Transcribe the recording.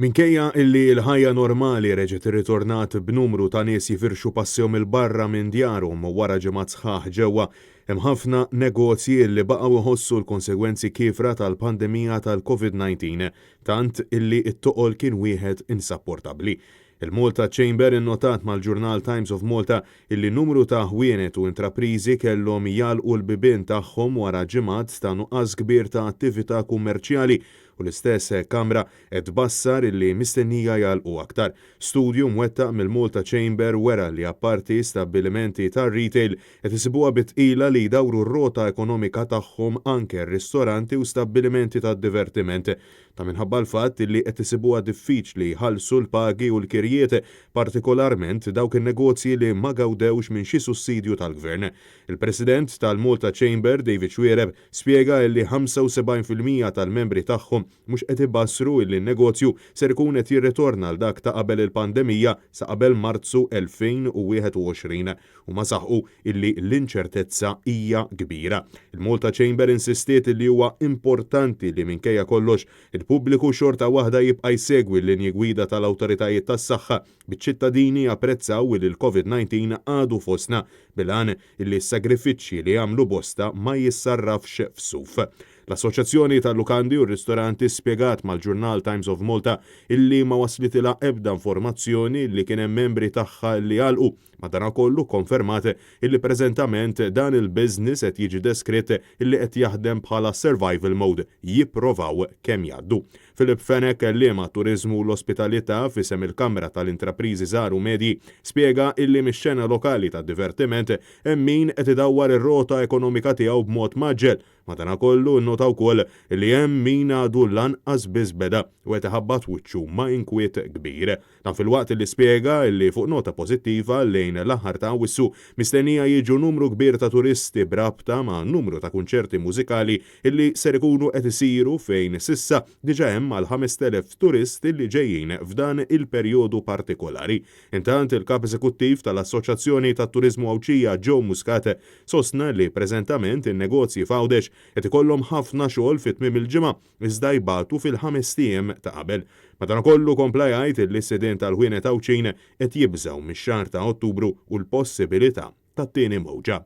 Minkejja illi l-ħajja normali reġgħet irritornat b'numru ta' nies jifirxu passihom 'il barra minn djarhom wara ġimgħat sħaħ ġewwa, hemm ħafna negozji illi baqgħu jħossu l-konsegwenzi kiefra tal-pandemija tal-Covid 19, tant illi t-toqol kien wieħed insapportabbli. Il-Malta Chamber innotat mal-ġurnal Times of Malta illi numru ta' ħwienet u intrapriżi kellhom jagħlqu l-bibien tagħhom wara ġimgħat ta' nuqqas kbir ta' attività kummerċjali u l-istess Kamra qed tbassar illi mistennija jagħlqu aktar. Studju mwettaq mill-Malta Chamber wera li apparti stabbilimenti tar-retail qed isibuha bi tqila li jdawru r-rota ekonomika tagħhom anke ristoranti u stabbilimenti tad-divertiment. Ta' minħabba l-fatt illi qed isibuha diffiċli jħallsu l-pagi u l-kirjiet, partikolarment dawk in-negozji li ma gawdewx minn xi sussidju tal-Gvern. Il-President tal-Malta Chamber, David Xuereb, Spjega illi 75% tal-membri tagħhom mhux qed ibassru illi n-negozju ser ikun qed jirritorna għal dak ta' qabel il-pandemija sa qabel Marzu 2021. Huma saħqu illi l-inċertezza hija kbira. Il-Malta Chamber insistiet illi huwa importanti li minkejja kollox, il-pubbliku xorta waħda jibqa' jsegwi l-linji gwida tal-awtoritajiet tas-saħħa biċ-ċittadini japprezzaw illi l-Covid 19 għadu fostna bil-għan illi s-sagrifiċċji li għamlu bosta ma jissarrafx f'suf. L-Assoċjazzjoni tal-Lukandi u r-Ristoranti spjegat mal-ġurnal Times of Malta illi ma waslitilha ebda informazzjoni li kien hemm membri tagħha li għalqu. Madanakollu kkonfermat illi preżentament dan il-business qed jiġi deskritt illi qed jaħdem bħala survival mode, jipprovaw kemm jgħaddu. Philip Fenech, kelliem għat-turiżmu u l-ospitalità f'isem il-Kamra tal-Intrapriżi Żgħar u Medji, spjega illi mix-xena lokali tad-divertiment hemm min qed idawwar ir-rota ekonomika tiegħu b'mod mgħaġġel. Madanakollu nnota wkoll illi hemm min għadu lanqas biss beda u qed iħabbat wiċċu ma' inkwiet kbir. Dan filwaqt li spjega li fuq nota pożittiva lejn l-aħħar ta' Awwissu mistennija jiġu numru kbir ta' turisti b'rabta ma' numru ta' kunċerti mużikali li ser ikunu qed isiru fejn s'issa diġà hemm mal-5,000 turist li ġejjin f'dan il-perjodu partikolari. Intant il-Kap Eżekuttiv tal-Assoċjazzjoni tat-Turiżmu Għawdxija Joe Muscat sostna li preżentament in-negozji f'Għawdex qed ikollhom ħafna xogħol fi tmiem il-ġimgħa iżda jbatu fil-ħamest ijiem ta' qabel. Madankollu kompla jgħid li s-sidien tal-ħwienet Għawdxin qed jibżgħu mix-xahar ta' Ottubru u l-possibilità tat-tieni mewġa.